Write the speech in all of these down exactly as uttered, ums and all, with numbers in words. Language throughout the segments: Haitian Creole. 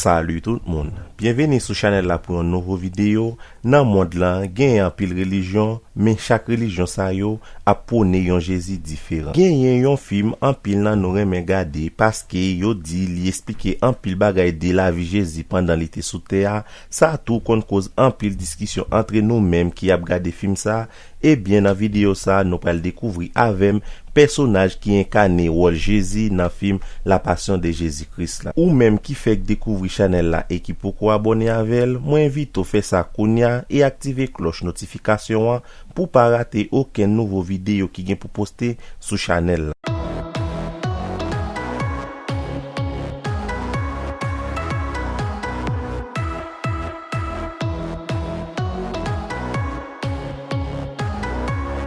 Salut tout moun. Byenveni sou chanèl la pou yon nouvo videyo. Nan mond lan, genyen anpil relijyon, men chak relijyon sa yo ap pwone yon Jezi diferan. Genyen yon fim anpil nan nou renmen gade paske yo di li esplike anpil bagay de lavi Jezi pandan li te sou tè a. Sa tou konn koz anpil diskisyon antre nou menm ki ap gade fim sa. Ebyen, nan videyo sa, nou pral dekouvri avè m pèsonaj ki enkane wòl Jezi nan fim La Passion de Jésus-Christ la. Ou menm ki fèk dekouvri chanèl la e ki poko abòne avè l, mwen envite w fè sa kounye a e aktive klòch notifikasyon an pou w pa rate okenn nouvo videyo ki gen pou poste sou chanèl la.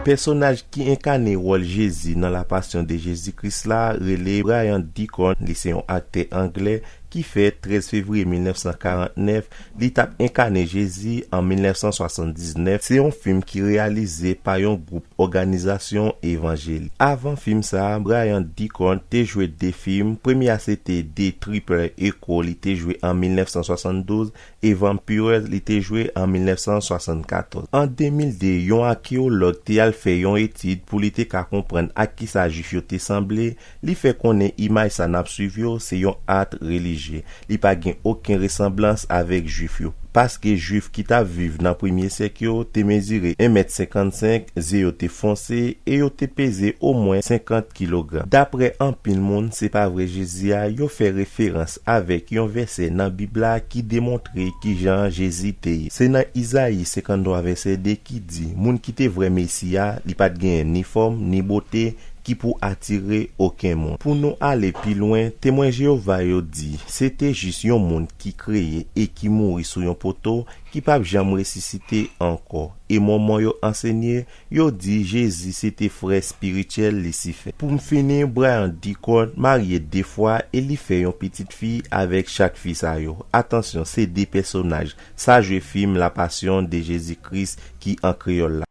Pèsonaj ki enkane wòl Jezi nan La Passion de Jésus-Christ la rele Brian Deacon. Li se yon aktè anglè ki fèt trèz fevriye mil nèf san karant nèf. Li t ap enkane Jezi an mil nèf san swasanndiznèf. Se yon fim ki reyalize pa yon gwoup òganizasyon evanjelik. Avan fim sa a, Brian Deacon te jwe de fim. Premye a se te The Triple Echo, li te jwe an mil nèf san swasanndouz, e Vampires, li te jwe an mil nèf san swasannkatòz. An de mil de, yon akeyològ te al fè yon etid pou li te ka konprann ak kisa Jwif yo te sanble. Li fè konnen imaj sa n ap swiv yo se yon art relijye. Li pa gen okenn resanblans avèk Jwif yo, paske Jwif ki t ap viv nan premye syèk yo te mezire en mèt senkannsenk, zye yo te fonse e yo te peze omwen senkant kilogram. Daprè anpil moun, se pa vrè Jezi a yo fè referans avèk yon vèsè nan Bib la ki demontre kijan Jezi te ye. Se nan Izayi senkanntwa vèsè de ki di, moun ki te vrè Mesi a, li pa t genyen ni fòm, ni bote ki pou atire okenn moun. Pou nou ale pi lwen, Temwen Jewova yo di, se te jis yon moun ki kreye e ki mouri sou yon poto ki p ap janm resisite ankò. E Mòmon yo ansenye, yo di Jezi se te frè espirityèl Lisifè. Pou m fini, Brian Deacon marye de fwa e li fè yon pitit fi avèk chak fi sa yo. Atansyon, se de pèsonaj. Sa jwe fim La Passion de Jésus-Christ ki an kreyòl la.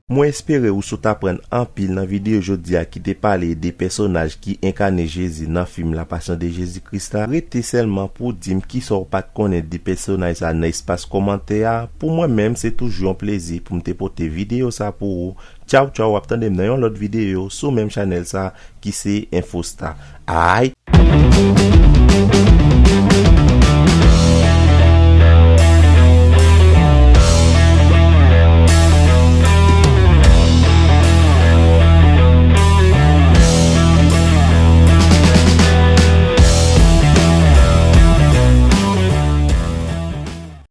Mwen espere ou sot aprann anpil nan videyo jodi a ki te pale de pèsonaj ki enkane Jezi nan fim La Passion de Jésus-Christ la. Rete sèlman pou w di m kisa w pa t konnen de pèsonaj sa nan espas kòmantè a. Pou mwen menm, se toujou yon plezi pou m te pote videyo sa pou ou. Tchaw tchaw, w ap tande m nan yon lòt videyo sou menm chanèl sa ki se Infostar. Ay!